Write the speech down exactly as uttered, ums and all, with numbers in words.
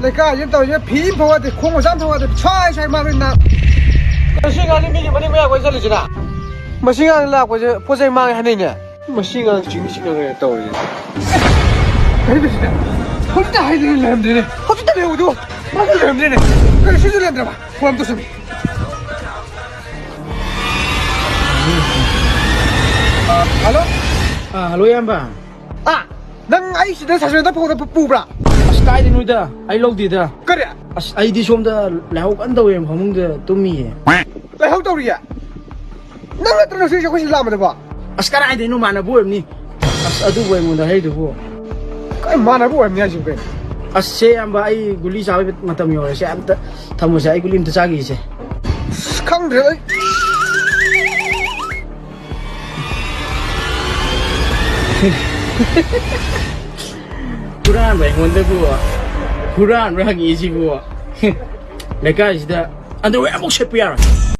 ꯂꯩꯀꯥꯏꯁꯤꯗ ꯇꯧꯔꯤꯁꯦ ꯐꯤ ꯑꯃ ꯐꯧ ꯌꯥꯗꯦ, ꯈꯣꯡ ꯃꯆꯥ ꯑꯃ ꯐꯧ ꯌꯥꯗꯦ, ꯁ꯭ꯋꯥꯏ ꯁ꯭ꯋꯥꯏ ꯃꯥꯡꯉꯦ ꯅꯥ꯫ ꯃꯁꯤ ꯑꯉꯥꯡꯁꯤ ꯃꯤꯒꯤ ꯃꯅꯤꯡ ꯃꯌꯥ ꯀꯣꯏ ꯆꯠꯂꯤꯁꯤꯅ? ꯃꯁꯤ ꯑꯉꯥꯡꯁꯤ ꯂꯥꯛꯄꯁꯦ ꯄꯣꯠ ꯆꯩ ꯃꯥꯡꯉꯦ ꯍꯥꯏꯅꯩꯅꯦ꯫ ꯃꯁꯤ ꯑꯉꯥꯡ ꯆꯤꯡꯗꯤ ꯆꯤꯡꯅꯈ꯭ꯔꯦ ꯇꯧꯔꯤꯁꯦ꯫ ꯀꯔꯤꯅꯣ ꯁꯤꯗ? ꯍꯧꯖꯤꯛꯇ ꯍꯥꯏꯗꯅ ꯂꯩꯔꯝꯗ꯭ꯔꯦꯅꯦ꯫ ꯍꯧꯖꯤꯛꯇ ꯂꯩꯍꯧꯕꯗꯨꯕꯨ ꯃꯥꯁꯨ ꯂꯩꯔꯝꯗ꯭ꯔꯦꯅꯦ꯫ ꯀꯔꯤ ꯁꯤꯁꯨ ꯂꯩꯔꯝꯗ꯭ꯔꯕ? ꯐꯣꯟ ꯑꯝꯇ ꯁꯝꯃꯤ꯫ ꯍꯜꯂꯣ? ꯑꯥ, ꯍꯜꯂꯣ, ꯏꯌꯥꯝꯕ꯫ ꯑꯥ, ꯅꯪ ꯑꯩ ꯁꯤꯗ ꯁꯁꯄꯦꯟꯗꯔ ꯐꯧꯗ ꯄꯨꯕ꯭ꯔꯥ? ꯑꯁ, ꯀꯥꯏꯗꯩꯅꯣꯗ, ꯑꯩ ꯂꯧꯗꯦꯗ꯫ ꯀꯔꯤ? ꯑꯁ, ꯑꯩꯗꯤ ꯁꯣꯝꯗ ꯂꯥꯏꯍꯧ ꯀꯟꯅ ꯇꯧꯋꯦ, ꯐꯃꯨꯡꯗ ꯇꯨꯝꯃꯤꯌꯦ꯫ ꯂꯥꯏꯍꯧ ꯇꯧꯔꯤꯌꯦ? ꯅꯪ ꯅꯠꯇ꯭ꯔꯣ ꯉꯁꯤ ꯑꯩꯈꯣꯏ ꯁꯤꯗ ꯂꯥꯛꯑꯝꯕꯗꯨꯕꯣ? ꯑꯁ, ꯀꯗꯥꯏꯗꯩꯅꯣ, ꯃꯥꯟꯅꯕ ꯑꯣꯏꯔꯝꯅꯤ꯫ ꯑꯁ, ꯑꯗꯨꯕꯨ ꯑꯩꯉꯣꯟꯗ ꯍꯩꯗꯨꯕꯨ꯫ ꯀꯩ ꯃꯥꯟꯅꯕ ꯑꯣꯏꯔꯝꯅꯤ ꯍꯥꯏꯁꯤꯕꯨ ꯀꯩꯅꯣ? ꯑꯁ, ꯁꯦ, ꯏꯌꯥꯝꯕ, ꯑꯩ ꯒꯨꯂꯤ ꯆꯥꯕꯒꯤ ꯃꯇꯝ ꯌꯧꯔꯦ꯫ ꯁꯦ, ꯑꯝꯇ ꯊꯝꯃꯣꯁꯦ, ꯑꯩ ꯒꯨꯂꯤ ꯑꯝꯇ ꯆꯥꯈꯤꯒꯦꯁꯦ꯫ ꯑꯁ, ꯈꯪꯗ꯭ꯔꯦꯗ ꯑꯩ꯫ ꯍꯨꯔꯥꯟꯕ ꯑꯩꯉꯣꯟꯗꯕꯨ ꯍꯨꯔꯥꯟꯕ꯭ꯔꯥ ꯍꯪꯉꯤꯁꯤꯕꯨ? ꯂꯩꯀꯥꯏꯁꯤꯗ ꯑꯟꯗꯔꯋꯦꯌꯔ ꯑꯃꯨꯛ ꯁꯦꯠꯄ ꯌꯥꯔꯣꯏ꯫